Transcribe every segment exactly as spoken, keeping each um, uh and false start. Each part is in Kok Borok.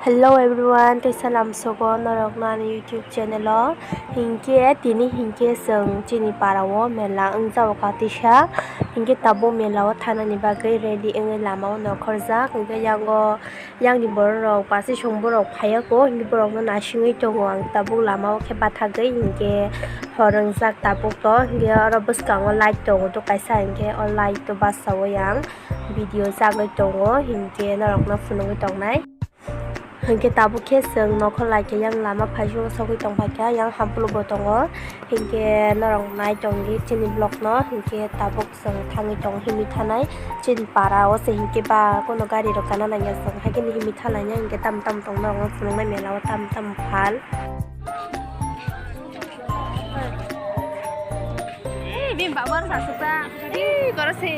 Hello everyone, tei salam sogo norokno ani YouTube channel o. Hinkhe tini hinkhe chwng chini para o mela wngjago katisa. Hinkhe tabuk mela o thanani bagwi ready wngwi lama o nongkhorjak. Hinkhe yango, yangni borok rok bachwi song borok phaiya ko, hinkhe borok no naisingwi tongo ang tabuk lama o khe bathagwi. Hinkhe hor wngjak tabuk to, hinkhe oro bwskango light tongo to kaisa, hinkhe o light to basawi ang video chagwi tongo, hinkhe norokno phunugwi tongnai. Hinkhe tabuk khe chwng nokho lai khe yang lama phaisu sogwi tongphaikha, yang hampulu bo tongo. Hinkhe norok nai tongdi chini vlog no, hinkhe tabuk chwng thangwi tong himwi thanai chini para o se, hinkhe ba kono gari rok gana nangya chwng haikhe himwi thalaina, hinkhe tam tam tong norok no phunuknai mela o tam tam phal. Bini baba rok sasukha. Ei, koro se.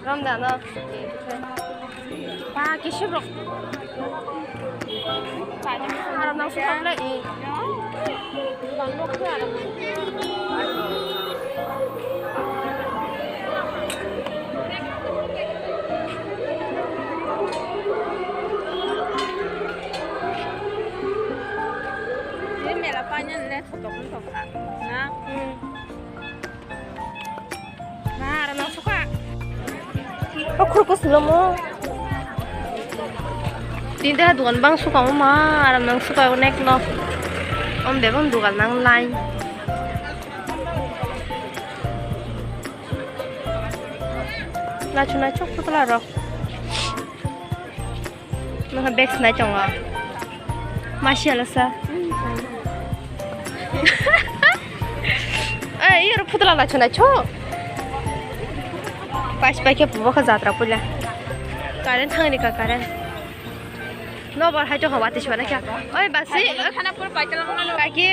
Ramda no. Pa, kisi bro. Aram nang sukha le. Ini mela panjang le, foto pun foto na. Hmm. Nah, ada masuk kak. Oh, kurkus lomo. Tinta dukan bang suka ma, ada nang suka onek no. Om bebang dukan nang lain. Nachu nachu putla rok. Nokha bag snai tongo. Masi alasa. Eh, iya ro putla nachu nachu. Pas pakai pubok jatra pula. Karen thangni ka karen. Nobar hai to hawa tishwa na kya. Oi basi. Khanapur paitala. Kaki.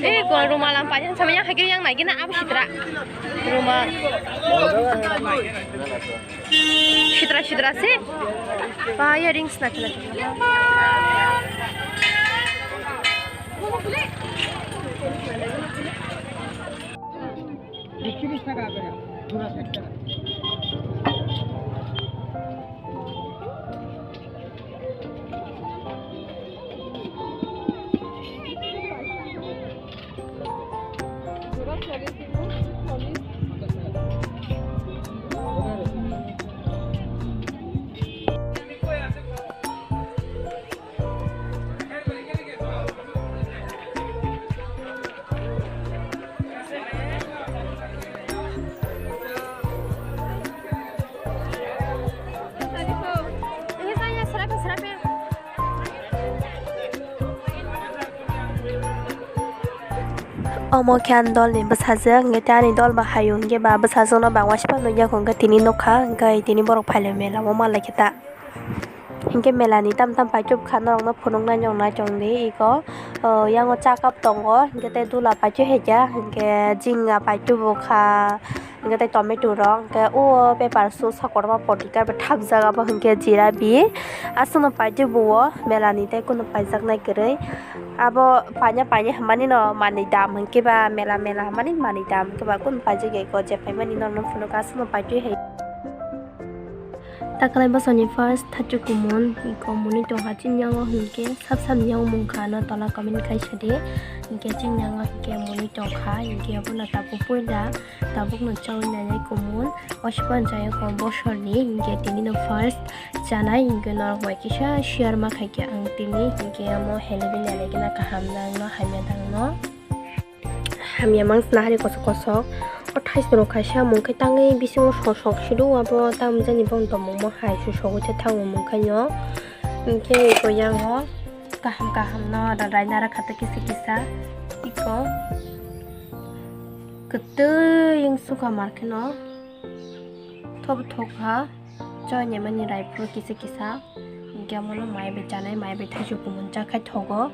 Eh, ko rumalam pajan sama yang hagir yang naigina abu sitra. Rumal. Sitra sitra se. Ba earrings na kila. Omo khe ani dolni bwsajwk, hinkhe tei ani dol bai hayung hinkhe ba bwsajwkno bangma sipha nukya, hinkhe tini nukha, hinkhe tini borok phailai mela o manlai khe ta. Hinkhe mela ni tam tam paitub kha norokno phunuknai nong nai tongdi iko, o, yango cha cup tongo, hinkhe tei dula paitub hai kha, hinkhe jinga paitub bo kha. Hinkhe tei tomato rok, hinkhe o paper sosa kotorma poti kar bai thapjak, abo hinkhe jirabi. Aswkno paitwi bo o mela ni tei kunu paijaknai kwrwi. Abo paina paina hinmani no manwi dam hinkhe ba mela mela hinmani manwi dam hinkhe ba kunu paijak ya iko je phaimani norokno phunukha aswkno paitwi hai. Takalai bosoni first thachu kumun iko mwnwi tongkha chini yango hinkhe sab sab ni yango mungkha no tola comment khai sadi. Hinkhe chini yango hinkhe mwnwi tongkha hinkhe abono tabuk puila. Tabukno chawi nainai kumun, o sipan chayakho bosorni, hinkhe tinino first chanai, hinkhe norok bai kisa share ma khaikhe ang tini, hinkhe amo helebini alekina kaham nangno, hamya dangno. Hamya mang sna hari kosok kosok, o thaisno rok kaisa mungkhe tangwi bisingo sok sok sido, abo tamjani bong tongmungmo hai susogwi thango mungkhaino. Hinkhe iko yango kaham kaham no rainara khato kisa kisa, iko. Kwtwi wng sukha markheno, thobo thokha, choini mani raiphuru kisa kisa, hinkhe omono mai bai chanai, mai bai thaichuk kumun chakhai thogo.